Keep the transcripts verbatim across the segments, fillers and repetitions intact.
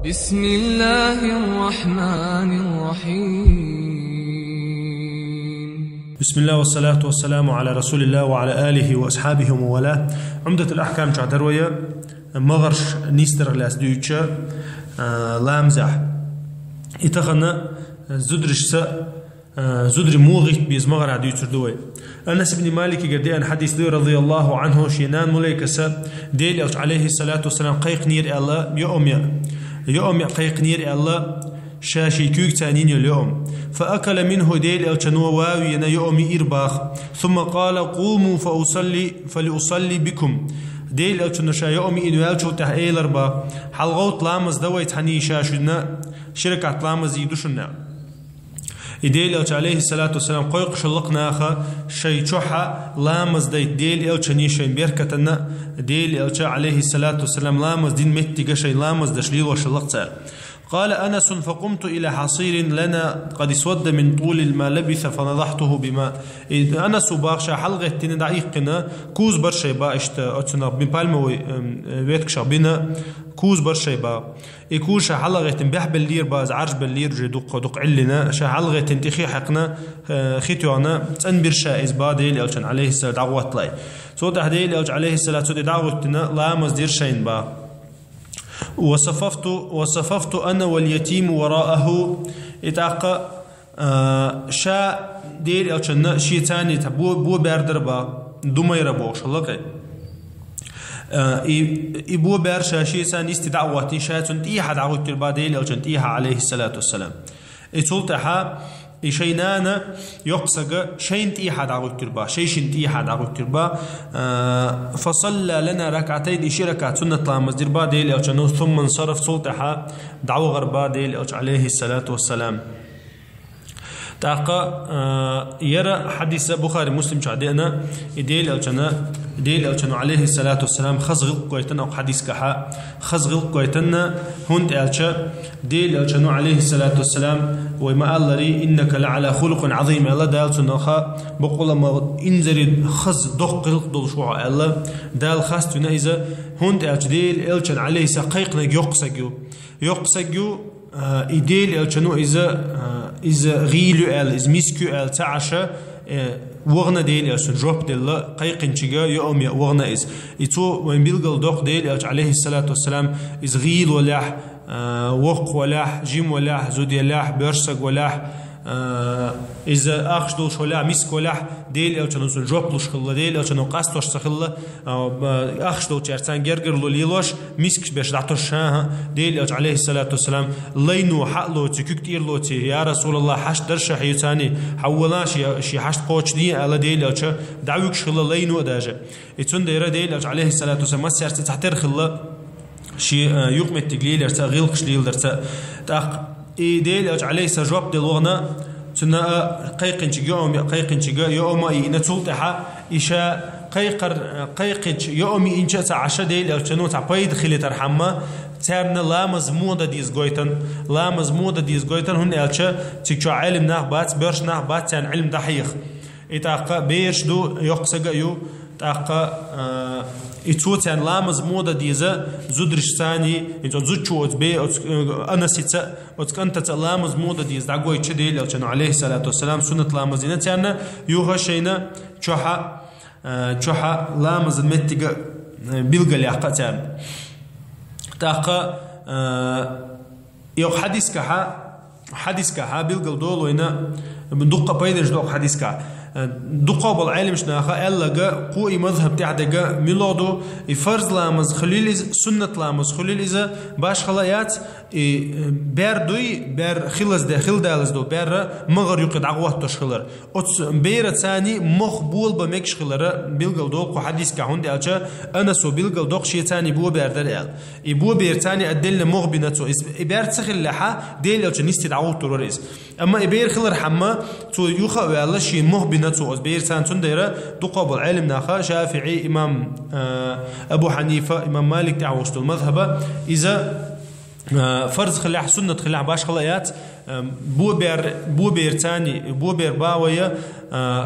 بسم الله الرحمن الرحيم. بسم الله والصلاة والسلام على رسول الله وعلى آله وأصحابه ومن والاه. Умдатул Ахкам чу дара вай, магӀарш нисдарах лаьца дуьйцу, а, ламазехь. И тахан зударашца, а, зударий муха гӀитта беза магӀарах дуьйцур ду вай. Анас ибн Маликагара деана хьадис ду, رضي الله عنه, шен нана Мулайкас Делан Элча, عليه الصلاة والسلام, кхайкхинера аьлла, йоам яа. Йоам яа кхайкхинера аьлла, ша шен куьйга царна йина йола йоам. فأكل منه, Делан Элчано ван вена йоам йиира бах. ثم قال: قوموا فأصلي، فلأصلي بكم. Делан Элчано ша йоам йиъна ваьллачул тӀехьа элира бах: хьалагӀовтта, ламаз да вай цхьаний, ша шуна ши ракаӀат ламаз дийр ду шуна. И Делан Элча, عليه الصلاة والسلام, кхойкхуш хилла-кх наха шоай чухьа ламаз дайта Делан Элчанна шоай беркатана, Делан Элча, عليه الصلاة والسلام, ламаз дина меттиге шоай ламаз деш лелош хилла-кх цар. قال أنس: فقمت إلى حصير لنا قد اسود من طول ما لبث فنضحته بماء. И Анаса бах, ша хьалгӀеттина, дӀаийккхина, куз бар шоай бах, иштта оцунах бина, пальмовый, эм, веткашах бина куз бар шоай бах. И куз ша хьалгӀеттина, бехбеллера бах, из Ӏаржбеллера уже дукха-дукха Ӏиллина, ша хьалгӀеттина, тӀехьа хьаькхна, э, хи тоьхна, цӀенбира ша из бах Делан Элчанна, عليه السلام, дӀагӀотталой. Цул тӀехьа Делан Элча, عليه السلام, цу тӀа дӀагӀоттина, ламаз дира шоайна бах. وصففت، وصففت أنا واليتيم وراءه. И тӀаккха, а, ша Делан Элчанна шеца цхьана бо-, бо баьрдар бах, Думайра бохуш хилла-кх. А, и, и бо баьр ша шеца цхьана йисте дӀа а гӀоттийна, ша цунна тӀехьа дӀагӀоттийра бах, Делан Элчанна тӀехьа, عليه الصلاة والسلام. И цул тӀехьа и шоай нана, йоккха саг, шоайна тӀехьа дӀагӀоттийра бах, шоай шин тӀехьа дӀагӀоттийра бах. А, فصلى لنا ركعتين, и ши ракаӀат суннат ламаз дира бах Делан Элчано, ثم انصرف, цул тӀехьа дӀавахара бах Делан Элча, عليه الصلاة والسلام. ТӀаккха, а, яра хьадис Бухари, Муслим чу деана, и Делан Элчана, Делан Элчано, عليه الصلاة والسلام, хаза гӀиллакх гойту оцу хьадисгахьа, хаза гӀиллакх гойту, хӀунда аьлча Делан Элчано, عليه الصلاة والسلام, вай ма-аллара: إنك لعلى خلق عظيم, аьлла Дала цунах, бакъ а ма инзаре хаза доккха гӀиллакх долуш ву хьо, аьлла, Дала хаставина иза, хӀунда аьлча Делан Элчанна, عليه السلام, кхайкхинарг йоккха саг ю. Йоккха саг ю, а, и Делан Элчано иза, а, иза гӀийла ю аьлла, иза миска ю аьлла ца Ӏаш, э, вахана Делан Элчано жоп делла, кхайкхинчуьнга йоам яа вахана иза. И цо вайна билгалдоккху Делан Элча, عليه الصلاة والسلام, иза гӀийла валахь, а, воккха валахь, жима валахь, зуда ялахь, боьрша саг валахь, а, иза ахча долуш валахь, миска валахь, Делан Элчано цунна жоп луш хилла, Делан Элчано къастош ца хилла, а, ба-, ахча долчаьрца гергарло лелош, мискаш беш дӀатосуш, хӀа-хӀа, Делан Элча, عليه الصلاة والسلام, лайно хьа а лоций, куьг тӀера лоций: «Я Расулаллах, хьашт дара ша хьоьца цхьана, хьавола, ши, ши хьашт кхочушдехьа», аьлла, Делан Элча дӀавуьгуш хилла лайно а даже. И цундела Делан Элча, عليه الصلاة والسلام, массаьрца цхьатера хилла, шен, а, юкъаметтиг леларца а, гӀиллакхаш леладарца а. ТӀаккха и Делан Элча, عليه السلام, жоп делла вахана, цунна а кхайкхинчуьнга йоам яа, кхайкхинчуьнга йоам а йиъна, цул тӀаьхьа и ша кхайкхар-, кхайкхинчу йоам йиънача а ца Ӏаш, Делан Элчано цхьа пайда хилийтархьама, царна ламаз муха дан деза гойту, ламаз муха дан деза гойту, хӀунда аьлча цига чохь Ӏелам нах бац, боьрша нах бац царна Ӏилма дӀахьеха. И тӀаккха бераш ду, йоккха саг а ю, тӀаккха, а, и цо царна ламаз муха дан деза, зударшца цхьана, и цо зудчо оцу бе-, оцу, э, Анасица, оцу кӀантаца ламаз муха дан деза дӀагойтуш Делан Элчано, عليه الصلاة والسلام, суннат ламаз дина царна, юха шайна чохьа, а, чохьа ламазан меттига, а, билгалъяьккха царна. ТӀаккха, а, И оха хьадискахьа, хьадискахьа билгал долу вайна, дуккха пайдаш ду оха хьадискахьа. Дуккха болу Ӏеламаш наха аьллага, кху и мазхаб тӀехь дега мила ду, и фарз ламаз хуьлийла иза, суннат ламаз хуьлийла иза, башхала яц, и бер дуй, бер хилазде, хилдалаз ду, бер магӀар юкъе дӀагӀоттош хилар. Оцу бераца цхьана мох болабан мегаш хилара билгал долу кху хьадискахь, хӀунда аьлча Анасо билгал доккху шеца цхьана бо бер дара аьлла. И бо бер цхьана отдельно мох бина цо. Иза, и бер ца хиллехьа, Делан Элча нисти дӀагӀуттур вара иза. Амма и бер хилархьама, цо юха а ваьлла, шен мох бина цо оцу бер цхьана. Цундела дуккха болу Ӏеламнаха, ШафиӀи, имам, а, Абу Хьанифа, имам Малик тӀехь волуш долу мазхаба, иза, а, фарз хилахь, суннат хилахь, башхала яц, Бобер, бобер цани, бобер бавая,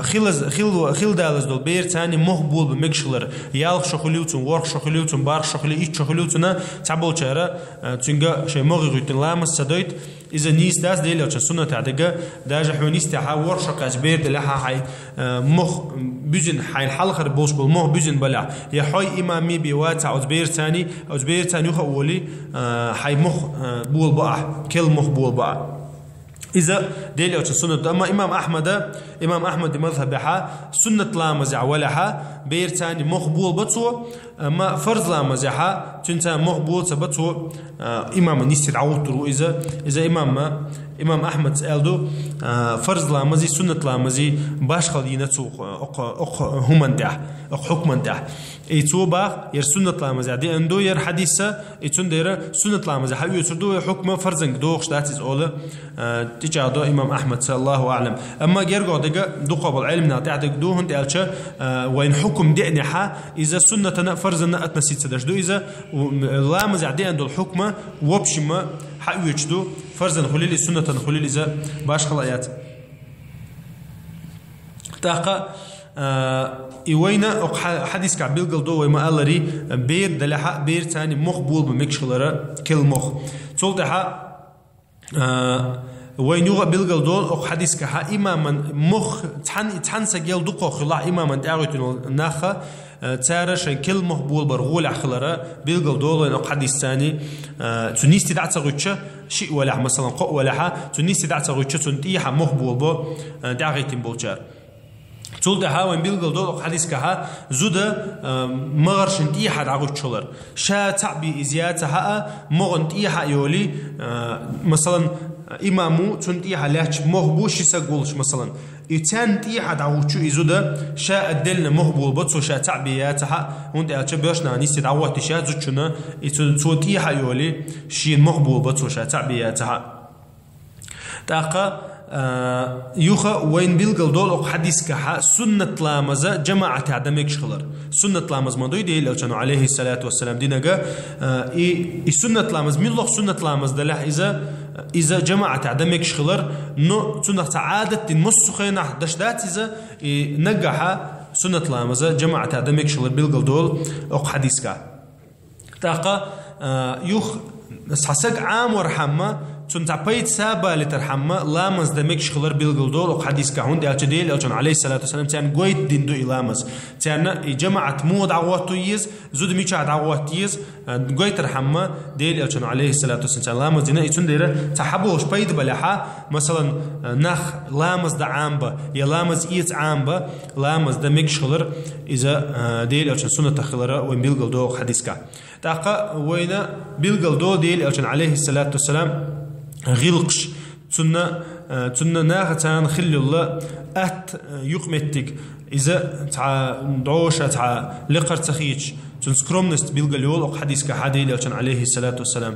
хилаз, хил, хил далаз дол бер цани мох болба мекшхилар. Ялх шо хулив цун, ворх шо хулив цун, барх шо хулив, ич шо хулив цуна, цаболчара, цунга шей мох гуйтин ламаз садойт, иза нис дас Делиоча суннатадага, даже ху нис таха ворх шо каз бер даляха хай, мох бюзин хай халхар болш бол, мох бюзин баля. Я хой имам ми би ва ца уз бер цани, уз бер цани юха воли, хай мох болба, кел мох болба. Иза Делиоча суннат, амма имам Ахмада, имам Ахмад мазхабаха, суннат ламаза валяха, бер цани мох болба цо, амма фарз ламазаха, цунца мох болца ба цо, имам нисти даутру иза, иза имам, имам Ахмад элду, фарз ламази, суннат ламази, башхал дина цо, ох, ох, хуман дя, ох, хукман дя. И цо бах, ер суннат ламаза, ди анду ер хадиса, и цун дера суннат ламаза, ха, ю цурду, хукма фарзанг дохш датиз ола, тичадо имам Ахмад, саллаху алям. Амма герго дега духабал илмна тяхдаг духун тялча, вайн хукум дене ха, иза суннатана фарзана относиться даш ду иза, ламаза, ди андул хукма, в общем, ха, ю чду, фарзан хулили, суннатан хулили иза, башхала ят. Таха, и вайна ох хадиска билгал до вай ма алари, бер даляха, бер цани мох болба мекшхилара, кел мох. Цул таха, вай нюга билгал до ох хадиска ха имаман мох цан, цан са гел дукхо хила имаман тягуйтин наха, цара шен кел мох болбар гуля хилара, билгал до вай ох хадис цани, цу нисти даца гуча, ши валя, масалан, ко валяха, цу нисти даца гуча, цун тиха мох болбо, тягуйтин болчар. Цул таха вайн билгал дол хадиска ха, зуда, магаршин тиха дагучулар. Ша цаби изя цаха, моган тиха йоли, масалан, имаму цун тиха ляч мох бу шиса гулш, масалан. И цан тиха дагучу изуда, ша отдельно мох болба цо ша цаби я цаха, хун тялча бешна нисти дагуати ша зучуна, и цо, цо тиха йоли, шин мох болба цо ша цаби я цаха. Таха, юха вайн билгал дол ох хадиска ха, суннат ламаза, джамаата да мекшхилар. Суннат ламаз мадуй Делиочану, алейхи салату вассалам, динага, и, и суннат ламаз, миллох суннат ламаз далях иза, иза джамаата да мекшхилар, но цунах ца адат дин муссухайнах дашдац иза, и нагаха суннат ламаза, джамаата да мекшхилар билгал дол ох хадиска. Таха, юх, сасаг амвар хамма, цун цапайт сабалитар хамма, ламаз да мекшхилар билгал дол ох хадиска, хун тялча Делиочан, алейхи салату вассалам, цян гойт дин ду и ламаз. Цяна и джамаат му дагуату из, зуд мича дагуат из, гойтар хамма, Делиочан, алейхи салату вассалам, цян ламаз дина, и цун дера, ца хаболш пайд баляха, масалан, нах ламаз да амба, я ламаз иц амба, ламаз да мекшхилар, иза, Делиочан суннатахилара, вайн билгал дол ох хадиска. Таха вайна билгал до Делиочан, алейхи салату вассалам, гилкш, цунна, цунна наха цан хиллюлла ат, юкметтик, иза ца доша, ца лекар цахич, цун скромность билгал йол ох хадиска ха Делиочан, алейхи салату вассалам.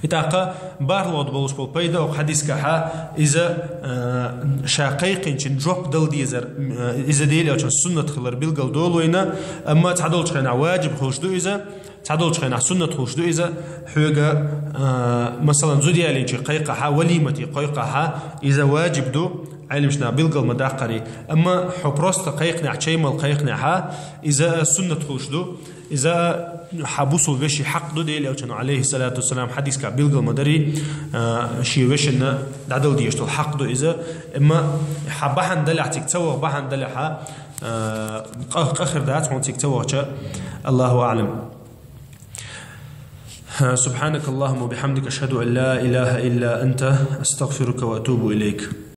И таха барлод болш бол пайда ох хадиска ха, иза, ша кайкинчин джоп дал дизар, иза Делиочан суннат хилар билгал дол вайна, амма цадолчхайна ваджиб хулш ду иза, цадолчхайна суннат хулш ду иза, хьуга, масалан, зудялинчи кайка ха, валимати кайка ха, иза ваджиб ду, алимшна билгал ма дахари. Амма ху просто кайкна, чаймал кайкна ха, иза суннат хулш ду, иза ха бусул веши хак ду Делиочану, алейхи салату вассалам, хадиска билгал мадари, ши вешина дадал диештул хак ду иза, амма ха бахан даляхтик, цавах бахан даляха, ках-, кахир дац, хун цик цавахча, Аллаху алям. سبحانك اللهم وبحمدك، أشهد أن لا إله إلا أنت، أستغفرك وأتوب إليك.